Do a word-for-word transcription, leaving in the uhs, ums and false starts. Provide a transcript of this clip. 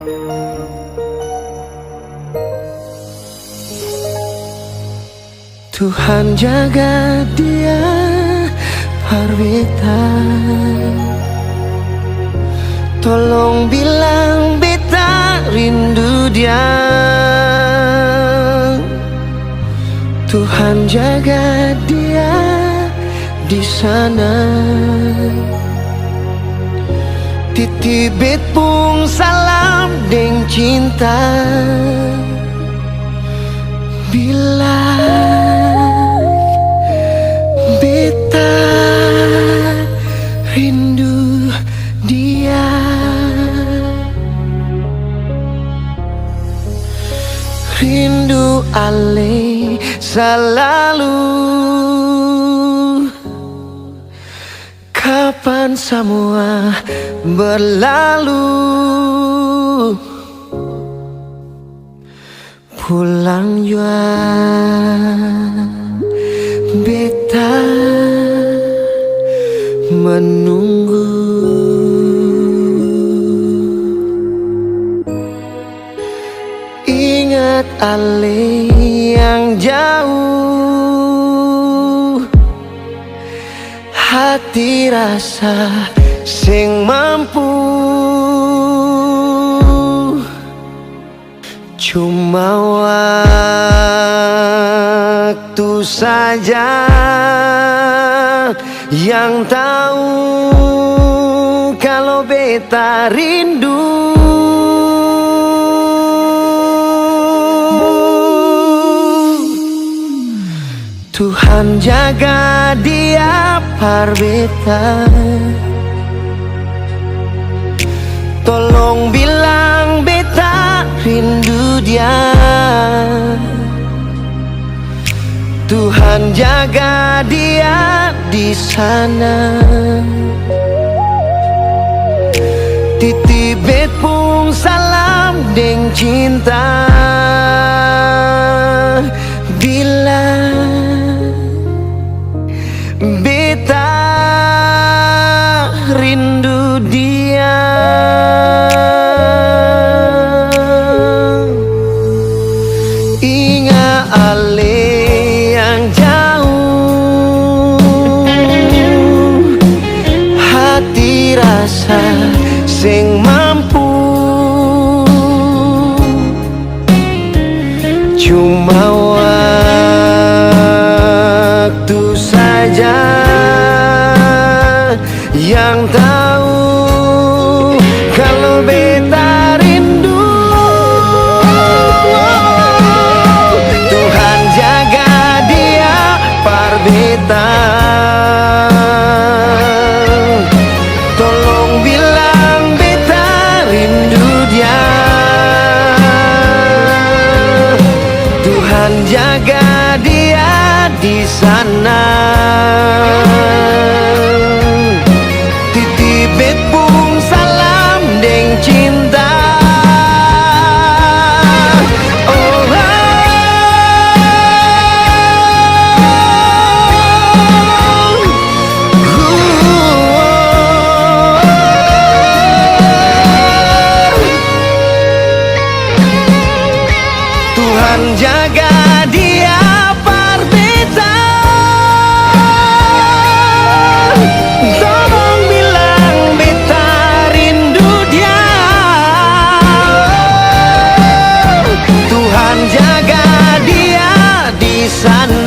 Tuhan jaga dia par beta. Tolong bilang beta rindu dia. Tuhan jaga dia di sana. Titip bet pung salam deng cinta. Bila beta rindu dia, rindu ale salalu. Kapan samua berlalu, pulang jua beta menunggu. Ingat ale yang jauh, hati rasa seng mampu. Cuma waktu saja yang tahu kalo beta rindu. Tuhan jaga dia par beta. Tolong bilang beta rindu dia. Tuhan jaga dia di sana. Titip bet pung salam deng cinta. Bila beta rindu dia. Inga ale yang jauh, hati rasa seng mampu. Cuma waktu saja yang tahu kalau beta rindu. Tuhan jaga dia par beta. Tolong bilang beta rindu dia. Tuhan jaga dia di sana. Titip bet pung salam deng cinta. Oh, oh, oh. Tuhan jaga dia par beta. Tolong bilang beta rindu dia. Tuhan jaga dia di sana.